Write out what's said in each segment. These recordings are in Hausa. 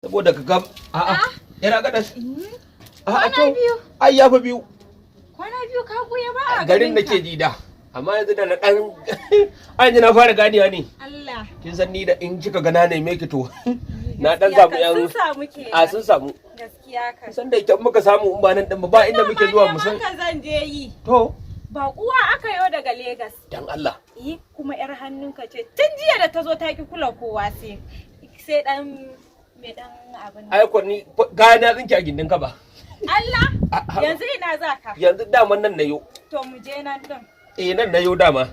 Saboda ka ga, a'a, yana gadas. A'a. Kwana To. biyu. Ai ya fi biyu. Kwana biyu ka goya ba a garin ganin ka. Nake ji da, amma yanzu da na dan an ji na fara ganewa ne. Allah. Kin san ni da in kika ga na neme ki, to na dan Gaskiya samu kan yan sun samu kenan. A, sun samu. Gaskiya kan. San da ita muka samu, in ba nan din ba, ba inda muke zuwa mu san. Ka zan je yi. To. Baƙuwa aka yo daga Legas. Dan Allah? Yi, kuma yar hannunka ce. Tun jiya da ta zo ta ki kula kowa sai dan mai dan abin nan. Ai ko ni gaya na tsinki a gindin ka ba. Allah. A- Yanzu ina za ka? Yanzu daman nan na yo. To, mu je nan din. Eh, nan na yo dama.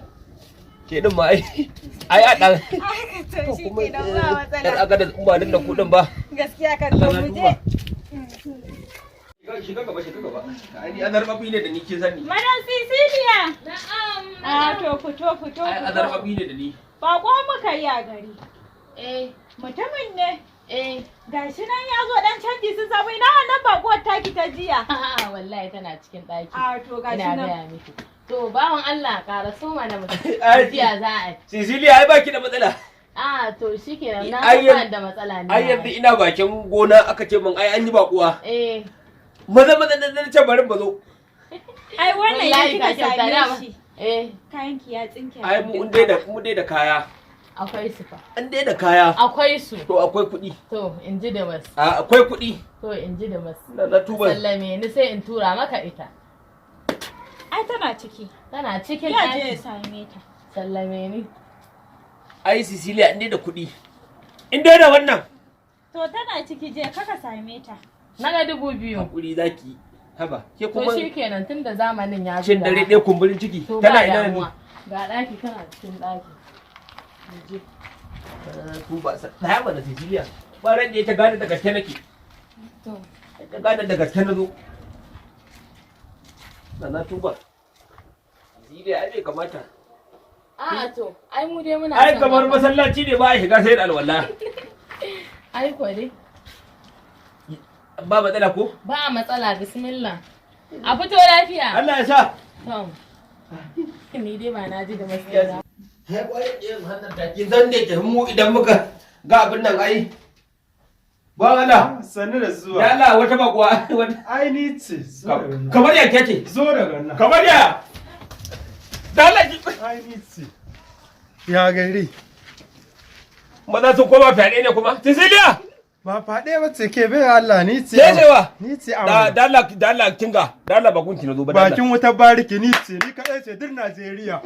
Ke din ma ai a dan Aka to to shi kuma kenan, ba yar matsala. Agada, in ba nan da kudin ba. Gaskiya kan, Allah to na mu je. duba. Shiga gaba, shiga gaba. Ai ni azarbabi ne da ni, ke sani. Madam Cecilia. Na'am. A to, fito, fito, Ai fito. azarbabi ne da ni. Baƙo muka yi a gari. Mutumin ne. Gashi nan ya zo, dan canji sun samu. Ina wannan baƙuwar taki ta jiya? A'a, wallahi tana cikin ɗaki. A to, gashi Ina nan. gaya miki. To, bawan Allah, ƙara so mana mu. Ai, Tafiya za a yi. Cecilia, ai baki da matsala. A to, shikenan, na Ai, san ba da matsala ne. Ai yanzu ina bakin gona aka ce min ai an yi bakuwa. Maza maza na ce bari ba zo. Ai wannan ya Wallahi kika ka kyauta same dama. shi. Kayan ki ya tsinke a Ai mu gindin in dai da kaba. mu dai da kaya. Akwai su fa. In dai da kaya. Akwai su. To, akwai kuɗi. To, in ji da masu. A, akwai kuɗi. To, in ji da masu. Na tuba. Sallame ni sai in tura maka ita. Ai tana ciki. Tana cikin Ya je ya ɗaki. same ta. Sallame ni. Ai Cecilia, in dai da kuɗi. In dai da wannan. To, tana ciki, je ka same ta. Na ga 2000. Hakuri zaki. Haba. Ke To, kuma shikenan, tunda zamanin ya cin zo da dare haka. ɗaya kumburin ciki. To, Tana ba ina ne? damuwa. Ga ɗaki, tana cikin ɗaki. Mu je. Tuba tsaya mana, Cecilia. Ba ran da ta gane da gaske nake. To. Ta gane da gaske na zo. Na tuba. Cecilia, ai bai kamata. A'a to, ai mu dai muna Ai son kamar haka. masallaci ne ba a shiga sai da alwala. Ai ko dai. Ba matsala ko? Ba matsala, bismillah. A fito lafiya. Allah ya sa. To. Ni dai ba na ji da matsala. Ai kwarai da yin hannun take zan ne ke mu idan muka ga abin nan ai. Ba Allah. Sannu da zuwa. Ya Allah, wata bakuwa. Ai ni ce. Zo daga nan. Kamar ya ce. Zo daga nan. Kamar ya. Da Allah ki. Ai ni ce. Ya gari? Maza sun koma fyaɗe ne kuma. Cecilia! Ba faɗe ba ce ke bai Allah, ni ce. Ke cewa? Ni ce Da amma. da Allah, da Allah, kinga. Da Allah, bakunki na zo ba da Allah. Bakin wutar bariki ni ce, ni kaɗai ce duk Najeriya.